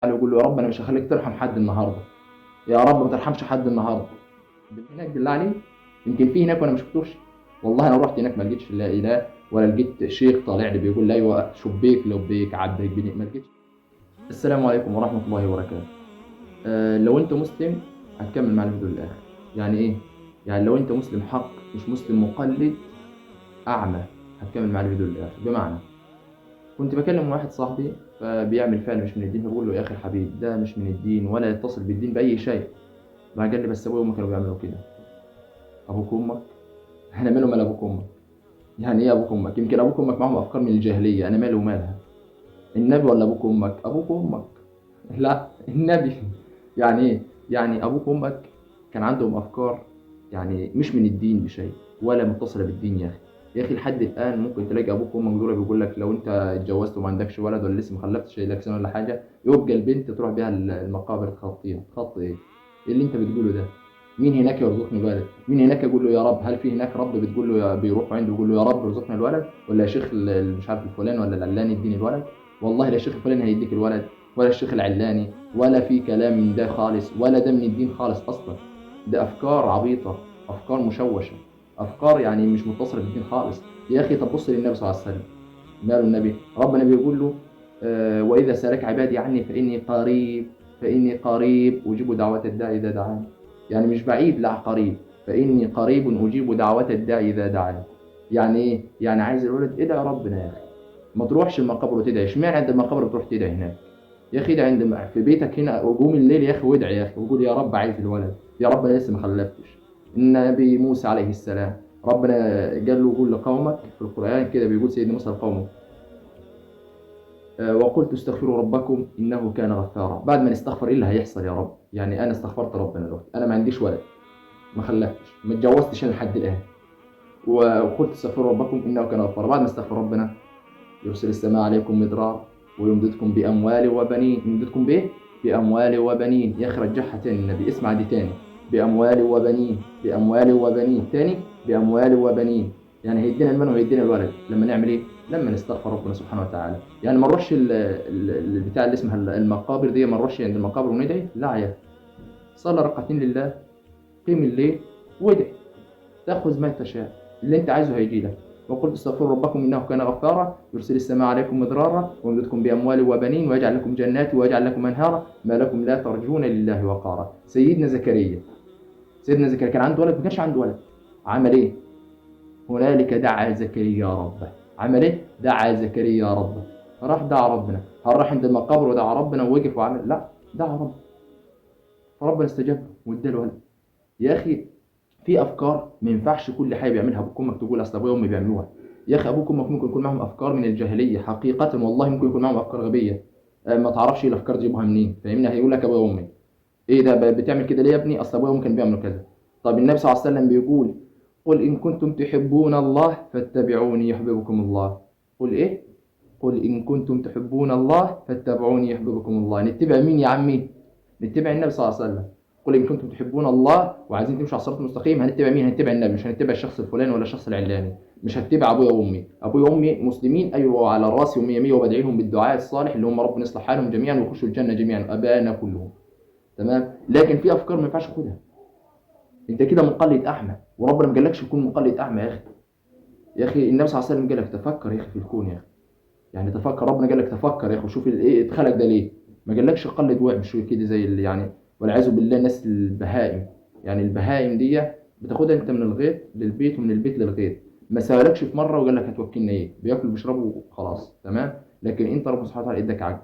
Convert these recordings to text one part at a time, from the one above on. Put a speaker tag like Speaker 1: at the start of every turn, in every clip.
Speaker 1: ويقول له يا رب انا مش هخليك ترحم حد النهارده، يا رب ما ترحمش حد النهارده. هناك بالله عليك يمكن في هناك وانا ما شفتوش. والله انا رحت هناك ما لقيتش لا اله ولا لقيت شيخ طالع لي بيقول لي ايوه شبيك لبيك عبدك بني، ما لقيتش. السلام عليكم ورحمة الله وبركاته. لو انت مسلم هتكمل معانا الفيديو للاخر. يعني ايه؟ يعني لو انت مسلم حق مش مسلم مقلد اعمى هتكمل معانا الفيديو للاخر. بمعنى كنت بكلم واحد صاحبي فبيعمل فعل مش من الدين، فبقول له يا اخي الحبيب ده مش من الدين ولا يتصل بالدين باي شيء. راح قال لي بس ابويا وامي كانوا بيعملوا كده. ابوك وامك؟ انا ماله مال ابوك وامك؟ يعني ايه ابوك وامك؟ يمكن ابوك وامك معاهم افكار من الجاهلية، انا مالي ومالها؟ النبي ولا ابوك وامك؟ ابوك وامك. لا النبي. يعني ايه؟ يعني ابوك وامك كان عندهم افكار يعني مش من الدين بشيء ولا متصلة بالدين. يا اخي يا اخي لحد الان ممكن تلاقي ابوك وامك دول بيقول لك لو انت اتجوزت وما عندكش ولد ولا لسه ما خلفتش لك سنة ولا حاجة يبقى البنت تروح بيها المقابر تخطيها. تخطي ايه؟ ايه اللي انت بتقوله ده؟ مين هناك يرزقني الولد؟ مين هناك يقول له يا رب؟ هل في هناك رب بتقول له يا بيروح عنده يقول له يا رب ارزقنا الولد؟ ولا يا شيخ مش عارف الفلان ولا العلاني اديني الولد؟ والله لا الشيخ الفلاني هيديك الولد ولا الشيخ العلاني ولا في كلام من ده خالص، ولا ده من الدين خالص اصلا. ده افكار عبيطه، افكار مشوشة، افكار يعني مش متصلة بالدين خالص. يا اخي طب بص للنبي صلى الله عليه وسلم، ماله النبي؟ ربنا بيقول له واذا سالك عبادي عني فاني قريب، فاني قريب اجيب دعوه الداعي اذا دعاني. يعني مش بعيد، لا قريب، فاني قريب اجيب دعوه الداعي اذا دعاني. يعني ايه؟ يعني عايز الولد ادعي ربنا يا اخي، ما تروحش المقابر وتدعي. اشمعنى عند المقابر بتروح تدعي هناك؟ يا اخي ادعي عند في بيتك هنا وقوم الليل يا اخي وادعي يا اخي وقول يا رب عايز الولد، يا رب انا لسه ما خلفتش. النبي موسى عليه السلام ربنا قال له قول لقومك في القرآن كده، بيقول سيدنا موسى لقومه وقلت استغفروا ربكم إنه كان غفارا. بعد ما نستغفر إيه اللي هيحصل يا رب؟ يعني أنا استغفرت ربنا دلوقتي، أنا ما عنديش ولد، ما خلفتش، ما اتجوزتش أنا لحد الآن، وقلت استغفروا ربكم إنه كان غفارا. بعد ما استغفر ربنا يرسل السماء عليكم مدرارا ويمددكم بأموال وبنين. يمددكم بإيه؟ بأموال وبنين. يا أخي رجعها تاني النبي، اسمع دي تاني، بأموال وبنين، بأموال وبنين، تاني بأموال وبنين. يعني هيدينا المال وهيدينا الولد لما نعمل ايه؟ لما نستغفر ربنا سبحانه وتعالى. يعني ما نروحش البتاع اللي اسمها المقابر دي، ما نروحش عند المقابر وندعي، لا يا صلى ركعتين لله، قيم الليل وادعي، تاخذ ما تشاء، اللي انت عايزه هيجي لك. وقلت استغفروا ربكم انه كان غفارا يرسل السماء عليكم مدرارا ويمددكم باموال وبنين ويجعل لكم جنات ويجعل لكم انهارا ما لكم لا ترجون لله وقارا. سيدنا زكريا، سيدنا زكريا كان عنده ولد؟ ما كانش عنده ولد. عمل ايه؟ هنالك دعا زكريا ربه. عمل ايه؟ دعا زكريا ربه. راح دعا ربنا. هل راح عند المقابر ودعا ربنا ووقف وعمل؟ لا، دعا ربنا فربنا استجاب له واداله ولد. يا اخي في افكار ما ينفعش كل حاجة بيعملها ابوك وامك تقول اصل ابويا وامي بيعملوها. يا اخي ابوك وامك ممكن يكون معاهم افكار من الجاهلية حقيقة، والله ممكن يكون معاهم افكار غبية، ما تعرفش الافكار دي جيبوها منين، فاهمني؟ هيقول لك ابويا وامي ايه ده بتعمل كده ليه يا ابني؟ اصل ابويا وامي كانوا بيعملوا كذا. طب النبي صلى الله عليه وسلم بيقول قل ان كنتم تحبون الله فاتبعوني يحببكم الله. قل ايه؟ قل ان كنتم تحبون الله فاتبعوني يحببكم الله. نتبع مين يا عمي؟ نتبع النبي صلى الله عليه وسلم. قل ان كنتم تحبون الله وعايزين تمشوا على الصراط المستقيم هنتبع مين؟ هنتبع النبي، مش هنتبع الشخص الفلاني ولا الشخص العلاني، مش هتبع ابويا وامي. ابويا وامي مسلمين ايوه على راسي ومية مية، وبدعي لهم بالدعاء الصالح اللي هم ربنا يصلح حالهم جميعا ويخشوا الجنة جميعا ابائنا كلهم، تمام؟ لكن في افكار ما ينفعش تاخدها. انت كده مقلد اعمى، وربنا ما قالكش تكون مقلد اعمى يا اخي. يا اخي النبي صلى الله عليه وسلم قال لك تفكر يا اخي في الكون يا اخي، يعني تفكر. ربنا قال لك تفكر يا اخي وشوف ايه اتخلق ده ليه، ما قالكش قلد واعمل شوية كده زي اللي يعني والعياذ بالله الناس البهائم. يعني البهائم دي بتاخدها انت من الغيط للبيت ومن البيت للغيط، ما سالكش في مرة وقال لك هتوكلنا ايه، بياكلوا بيشربوا وخلاص، تمام؟ لكن انت ربنا سبحانه وتعالى اداك عقل.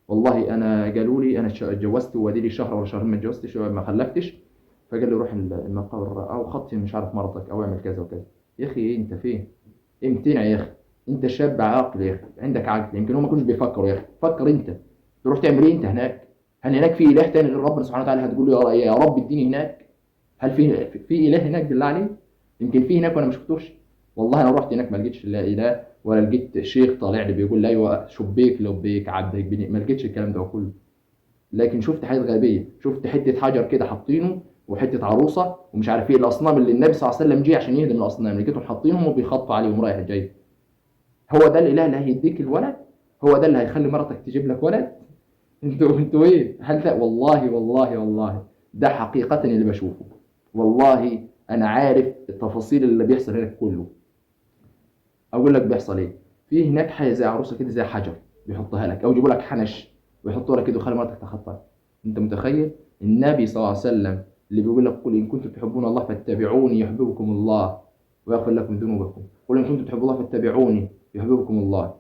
Speaker 1: والله انا قالوا لي انا اتجوزت وادي لي شهر ولا شهرين ما اتجوزتش ما خلفتش، فقال لي روح المقابر او خطي مش عارف مرتك او اعمل كذا وكذا. يا اخي إيه انت فين؟ امتنع يا اخي، انت شاب عاقل يا اخي، عندك عقل. يمكن هم ما كانوش بيفكروا يا اخي، فكر انت تروح تعمل ايه انت هناك؟ هل هناك في اله تاني غير ربنا سبحانه وتعالى هتقول له يا رب اديني هناك؟ هل في اله هناك بالله عليك؟ يمكن في هناك وانا ما شفتوش. والله انا رحت هناك ما لقيتش لا اله ولا لقيت شيخ طالع لي بيقول لي ايوه شبيك لبيك عبدك بني، ما لقيتش الكلام ده كله. لكن شفت حاجات غبية، شفت حتة حجر كده حاطينه وحتة عروسه ومش عارف ايه، الاصنام اللي النبي صلى الله عليه وسلم جه عشان يهدم الاصنام لقيتهم حاطينهم وبيخطوا عليهم رايح جاي. هو ده الاله اللي هيديك الولد؟ هو ده اللي هيخلي مرتك تجيب لك ولد؟ انتوا ايه؟ هل ده والله والله والله ده حقيقة اللي بشوفه، والله انا عارف التفاصيل اللي بيحصل هناك كله. اقول لك بيحصل ايه؟ في هناك حاجة زي عروسه كده، زي حجر بيحطها لك، او يجيبوا لك حنش ويحطوا لك كده ويخلي مراتك تخطى. انت متخيل النبي صلى الله عليه وسلم اللي بيقول لك قل ان كنتم تحبون الله فاتبعوني يحببكم الله ويغفر لكم ذنوبكم، قل ان كنتم تحبون الله فاتبعوني يحببكم الله.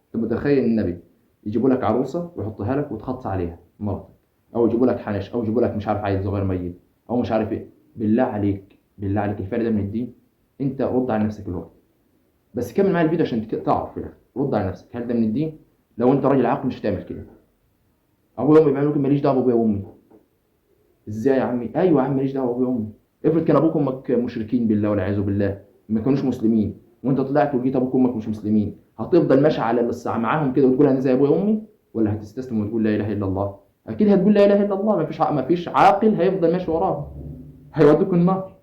Speaker 1: انت متخيل النبي يجيبوا لك عروسه ويحطها لك وتخطى عليها مراتك، او يجيبوا لك حنش، او يجيبوا لك مش عارف عيل صغير ميت، او مش عارف ايه. بالله عليك، بالله عليك الفعل ده من الدين؟ انت رد على نفسك الوقت، بس كمل معايا الفيديو عشان تعرف في الاخر. رد على نفسك، هل ده من الدين؟ لو انت راجل عاقل مش هتعمل كده. ابويا وامي بيعملوا كده، ماليش دعوه بابويا وامي. ازاي يا عمي؟ ايوه يا عم ماليش دعوه بابويا وامي. افرض كان ابوك وامك مشركين بالله والعياذ بالله، ما كانوش مسلمين، وانت طلعت ولقيت ابوك وامك مش مسلمين، هتفضل ماشي على الساعة معاهم كده وتقول انا زي ابويا وامي، ولا هتستسلم وتقول لا اله الا الله؟ اكيد هتقول لا اله الا الله. مفيش عاقل هيفضل ماشي وراهم، هيودوك النار.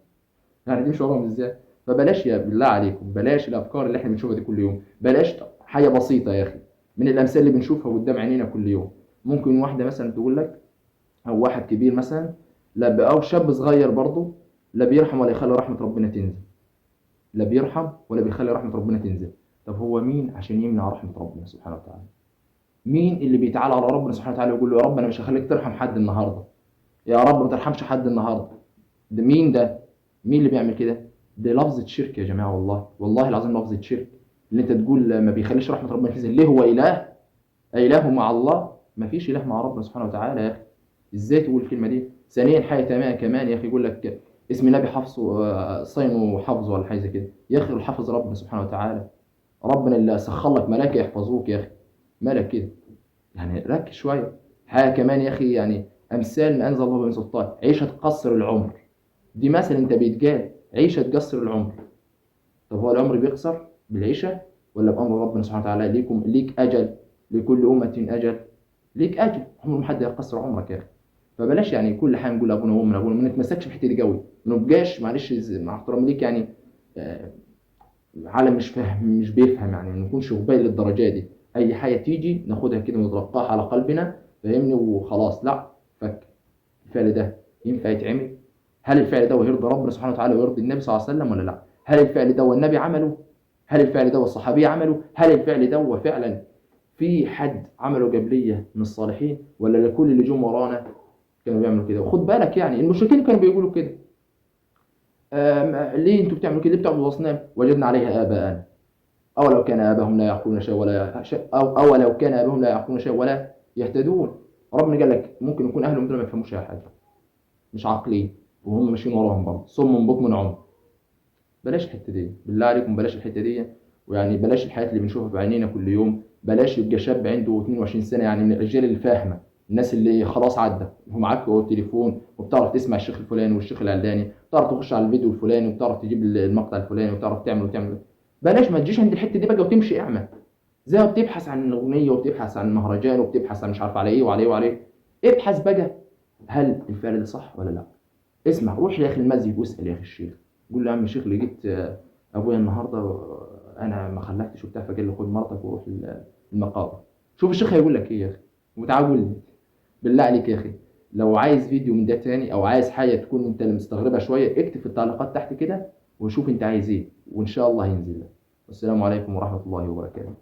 Speaker 1: يعني تمشي وراهم ازاي؟ فبلاش يا بالله عليكم، بلاش الافكار اللي احنا بنشوفها دي كل يوم، بلاش حاجة بسيطة يا اخي من الامثال اللي بنشوفها قدام عينينا كل يوم. ممكن واحدة مثلا تقول لك، او واحد كبير مثلا، لا او شاب صغير برضه، لا بيرحم ولا يخلي رحمه ربنا تنزل، لا بيرحم ولا بيخلي رحمه ربنا تنزل. طب هو مين عشان يمنع رحمه ربنا سبحانه وتعالى؟ مين اللي بيتعالى على ربنا سبحانه وتعالى ويقول له يا رب انا مش هخليك ترحم حد النهارده، يا رب ما ترحمش حد النهارده؟ ده مين ده؟ مين اللي بيعمل كده؟ ده لفظة شرك يا جماعة، والله والله العظيم لفظة شرك. اللي انت تقول ما بيخليش رحمة ربنا تنزل، ليه؟ هو إله؟ إله مع الله؟ ما فيش إله مع ربنا سبحانه وتعالى يا أخي. إزاي تقول الكلمة دي؟ ثانيا حاجة تمام كمان يا أخي، يقول لك اسم النبي حفظه، صينه وحفظه ولا حاجة زي كده. يا أخي الحفظ ربنا سبحانه وتعالى، ربنا اللي سخر لك ملائكة يحفظوك يا أخي، مالك كده؟ يعني ركز شوية. حاجة كمان يا أخي، يعني أمثال ما أنزل الله بها من سلطان، عيشة تقصر العمر، دي مثل أنت بيتقال، عيشة تقصر العمر. طب هو العمر بيقصر بالعيشة ولا بأمر ربنا سبحانه وتعالى؟ ليكم ليك أجل، لكل أمة أجل، ليك أجل، عمر ما حد يقصر عمرك يا أخي. فبلاش يعني كل حاجة نقول أبونا وأمنا أبونا، ما نتمسكش في الحتة دي قوي، ما نبقاش معلش مع احترامي ليك يعني عالم مش فاهم، مش بيفهم، يعني ما نكونش غباء للدرجة دي. أي حاجة تيجي ناخدها كده ونتلقاها على قلبنا، فاهمني، وخلاص. لا، فك الفعل ده ينفع يتعمل؟ هل الفعل ده يرضي ربنا سبحانه وتعالى ويرضي النبي صلى الله عليه وسلم ولا لا؟ هل الفعل ده والنبي عمله؟ هل الفعل ده والصحابي عمله؟ هل الفعل ده فعلا في حد عمله قبليه من الصالحين، ولا لكل اللي جم ورانا كانوا بيعملوا كده؟ وخد بالك يعني المشركين كانوا بيقولوا كده، ليه انتوا بتعملوا كده؟ ليه بتعبدوا الاصنام؟ وجدنا عليها اباءنا، او لو كان اباهم لا يعقلون شيئا ولا شيء، او لو كان اباهم لا يعقلون شيئا ولا يهتدون. ربنا قال لك ممكن يكون اهلهم دول ما يفهموش اي حاجة، مش عاقلين، وهم ماشيين وراهم برضه، صم بكم عمي. بلاش الحتة دي بالله عليكم، بلاش الحتة دي، ويعني بلاش الحياة اللي بنشوفها بعينينا كل يوم. بلاش يبقى شاب عنده 22 سنة، يعني من الاجيال اللي فاهمه، الناس اللي خلاص عدى ومعاك هو التليفون، وبتعرف تسمع الشيخ الفلاني والشيخ العلاني، بتعرف تخش على الفيديو الفلاني، وبتعرف تجيب المقطع الفلاني، وبتعرف تعمل وتعمل. بلاش ما تجيش عند الحتة دي بقى وتمشي اعمى، زي ما بتبحث عن اغنية وبتبحث عن مهرجان وبتبحث عن مش عارف على ايه وعلى ايه وعلى ايه. ابحث بقى هل الفعل ده صح ولا لا. اسمع، روح يا اخي المسجد واسال يا اخي الشيخ، قول له يا عم الشيخ لقيت ابويا النهارده انا ما خلفتش وبتاع، فقال له خد مرتك وروح المقابر. شوف الشيخ هيقول لك ايه يا اخي، وتعال لي بالله عليك يا اخي. لو عايز فيديو من ده تاني، او عايز حاجة تكون انت اللي مستغربها شوية، اكتب في التعليقات تحت كده وشوف انت عايز ايه، وان شاء الله هينزل لك. والسلام عليكم ورحمة الله وبركاته.